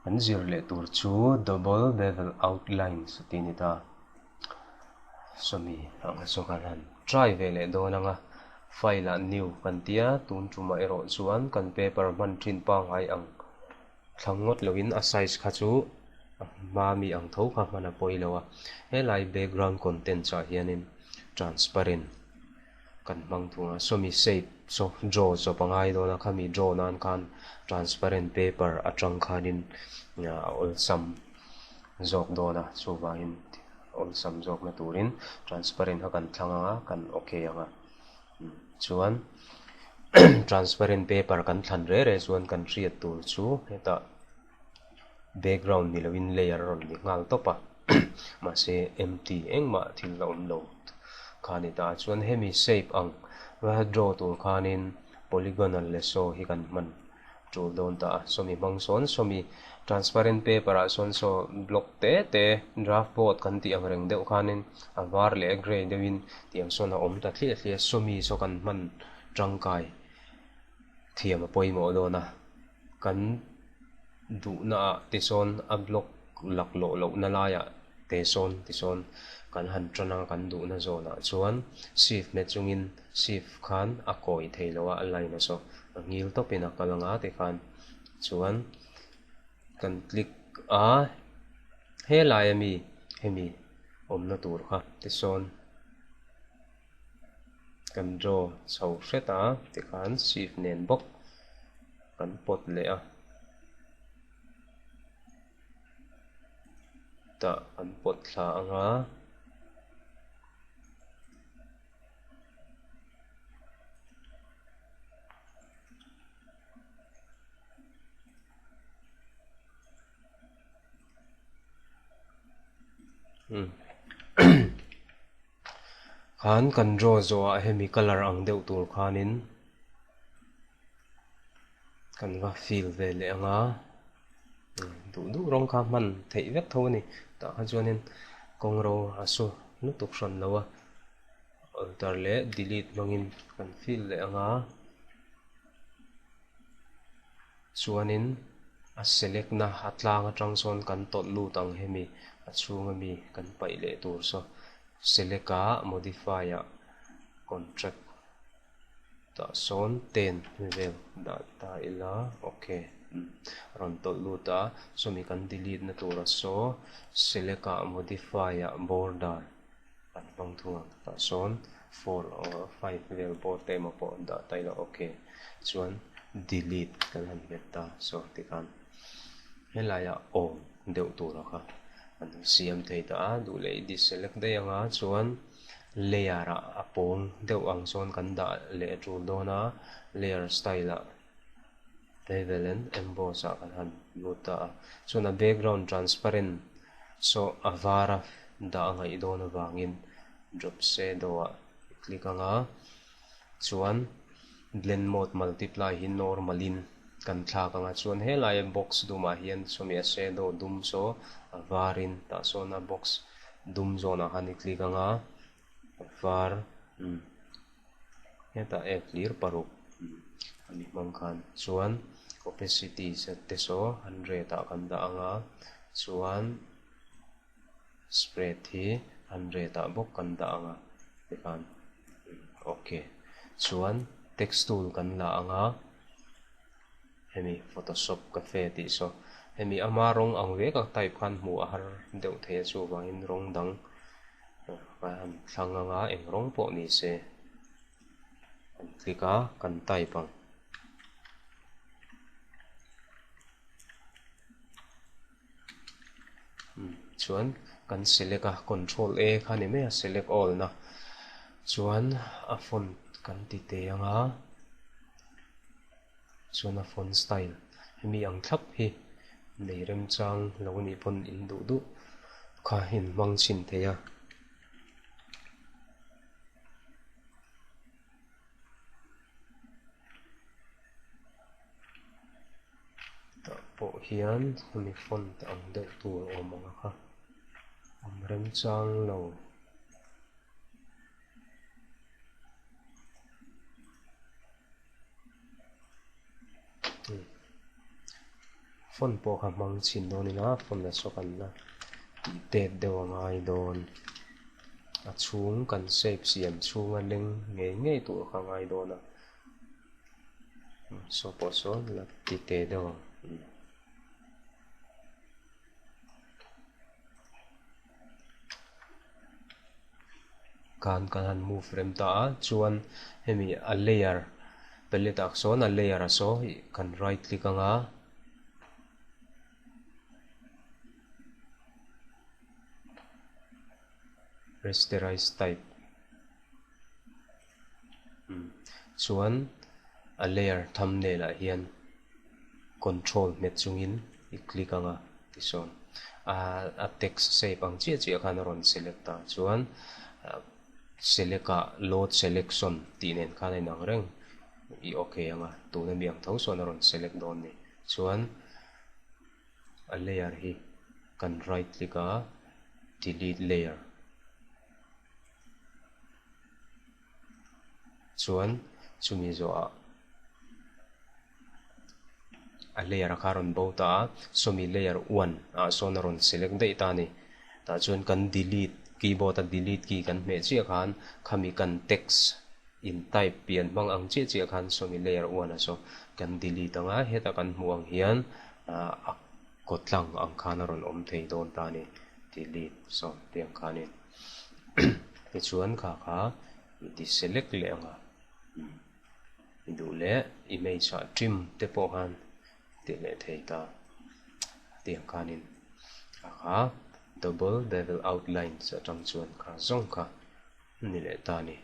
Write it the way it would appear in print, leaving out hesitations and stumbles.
Kan zir leh tur chu double bevel outlines tih a ni ta. Sawmi ang chu kan han try ve leh dawn ang a, file ah new kan tia tun tumah erawh chuan kan paper hman thin pangngai ang thlang ngawt loin a size kha chu a hma mi ang tho kha hman a pawi lo a. Helai background contents ah hianin transparent kan hmang thung a, sawmi shape saw draw chawp a ngai dawn a, khami draw nan khan transparent paper atang khanin a awlsam zawk dawn a, chuvangin awlsam zawkna turin transparent kha kan thlang ang a, kan okay ang a, chuan transparent paper kan thlan reh reh chuan kan hriat tur chu hetah background ni loin layer a rawn ni nghal tawp a mahse empty engmah thil a awm lo kha a ni ta chuan hemi shape ang va draw tur khanin polygonal lasso hi kan hman tul dawn ta a sawmi hmang sawn sawmi transparent paper ah sawn saw block te te draft board kan tih ang reng deuh khanin a var leh a grey deuhin tiang sawn a awm ta thliah thliah a sawmi saw kan hman tangkai thiam a pawimawh dawn a kan duhna ah te sawn a block laklawh lohna laiah te sawn tisawn kan han tan a kan duhna zawnah chuan shift hmet chungin shift khan a kawi thei lo a a line a saw a ngil tawpin a kal anga tikhan chuan kan click a helai ami hemi awmna tur kha tisawn. Kan draw chho hret a tikhan shift nen bawk kan pawt leh a tah kan pawt thla ang a. Khan kan draw zawhah hemi colour ang deuh tur khanin kan va fill ve leh ang a duh duh rawng kha hman theih vek tho a ni tah kha chuanin kawng ro a su lutuk hran lo a alter leh delete hmangin kan fill leh ang a. Chuanin a select na a tlang atang sawn kan tawlh lut ang hemi a chhung ami kan paih leh tur saw select ah modify ah contract tah sawn ten vel dah ta ila ok rawn tawlh lut a sawmi kan delete na tura saw select ah modify ah border an hmang thung ang tah sawn four or five vel bawr te emaw pawh dah ta ila ok chuan delete kan han hmet ta saw tikhan helaiah awm deuh tura kha an siam thei ta a duh leh i deselect daih anga chuan layer ah a pawl deuh ang sawn kan dah leh a tul dawn a layer style ah bevel and emboss ah kan han lut ta a chuan a background transparent saw a var a dah a ngaih dawn avangin drop shadow ah i click ang a chuan blend mode multiply hi normal in kan thlak ang a chuan helaia box dumah hian sawmi a shadow dum saw a var in tah sawn a box dum zawnah khan i click ang a var umm hetah ek hlir paruk a ni hmang khan chuan opacity set te saw hundred ah kan dah ang a chuan spread hi hundred ah bawk kan dah ang a tikhan ok chuan text tool kan la ang a hemi photoshop cafe tih saw hemi ama rawng ang vek a type khan hmuh a har deuh thei a chuvangin rawng dang ka han thlang ang a eng rawng pawh ni se kan click a kan type ang. Chuan kan select a control A kha ni mai a select all na chuan a font kan ti teh ang a chuan a font style hemi ang thlap hi nei remchang lo nih pawn in duh duh kha in hmang chhin thei a. Tah pawh hian hemi font ang deuh tur awm ang a kha awm remchang lo. Font pawh kha hmang chhin dawn ila font a saw kan la tih tet deuh a ngai dawn. A chhung kan shape siam chhunga leng ngei ngei tur kha a ngai dawn a. Saw pawh saw la ti te deuh ang. Khan kan han move rem ta a chuan hemi a layer palette ah sawn a layer a saw kan right click anga rasterize type chuan a layer thumbnail ah hian control hmet chungin i click anga tisawn a text shape ang chiah chiah khan a rawn select a chuan select ah load selection tih nen khan a inang reng i ok anga tuna mi ang tho sawn a rawn select dawn a ni chuan a layer hi kan right click a delete layer. Chuan chumi zawhah a layer a kha a rawn bo ta a, sawmi layer one ah sawn a rawn select daih ta a ni. Tah chuan kan delete keyboard a delete key kan hmeh chiah khan khami kan text in type pian hmang ang chiah chiah khan sawmi layer one ah saw kan delete ang a, heta kan hmuh ang hian a kawtlang ang khan a rawn awm thei dawn ta a ni, delete saw tiang khanin. Tichuan kha kha i ti select leh ang a, i duh leh image ah trim te pawh khan ti leh thei ta tiang khanin kha kha double bevel outlines atang chuan kha zawng kha ni leh ta a ni.